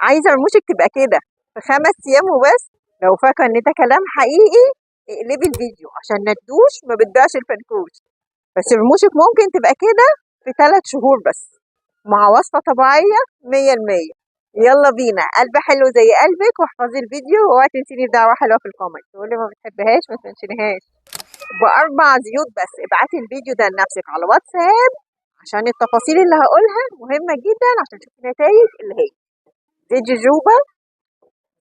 عايزه رموشك تبقى كده في 5 ايام وبس؟ لو فاكره ان ده كلام حقيقي اقلبي الفيديو، عشان ندوش ما بتبيعش الفنكوش. بس رموشك ممكن تبقى كده في 3 شهور بس مع وصفه طبيعية 100%. يلا بينا، قلب حلو زي قلبك، واحفظي الفيديو واوعي تنسيني بدعوة حلوة في ال comment، واللي ما بتحبهاش ما تمنشنيهاش. ب4 زيوت بس. ابعتي الفيديو ده لنفسك على واتساب عشان التفاصيل اللي هقولها مهمة جدا عشان تشوفي النتائج، اللي هي زيت جوجوبا،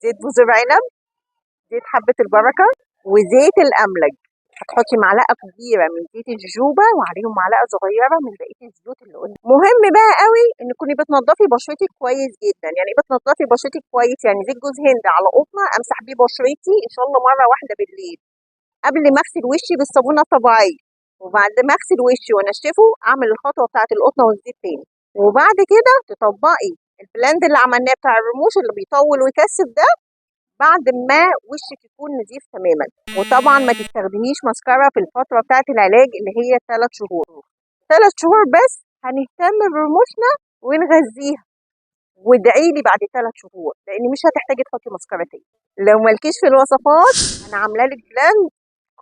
زيت بذور عنب، زيت حبة البركة، وزيت الأملج. هتحطي معلقة كبيرة من زيت الجوجوبا وعليهم معلقة صغيرة من بقية الزيوت اللي قلنا. مهم بقى قوي ان تكوني بتنضفي بشرتك كويس جدا. يعني ايه بتنضفي بشرتك كويس؟ يعني زيت جوز هند على قطنة امسح بيه بشرتي ان شاء الله مرة واحدة بالليل قبل ما اغسل وشي بالصابونة الطبيعية، وبعد ما اغسل وشي وانشفه اعمل الخطوة بتاعة القطنة والزيت تاني، وبعد كده تطبقي ال blend اللي عملناه بتاع الرموش اللي بيطول ويكثف ده بعد ما وشك يكون نظيف تماما. وطبعا ما تستخدميش ماسكارا في الفترة بتاعة العلاج اللي هي 3 شهور. 3 شهور بس هنهتم برموشنا ونغذيها، وادعي لي بعد 3 شهور لان مش هتحتاجي تحطي ماسكارا تاني. لو مالكيش في الوصفات انا عامله لك blend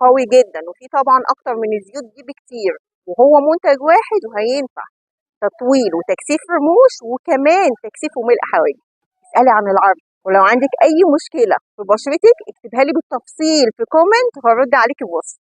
قوي جدا، وفي طبعا اكتر من الزيوت دي بكتير، وهو منتج واحد وهينفع تطويل وتكثيف رموش وكمان تكثيف وملء حواجب. اسالي عن العرض، ولو عندك اي مشكلة في بشرتك اكتبها لي بالتفصيل في comment وهرد عليكي بوصف.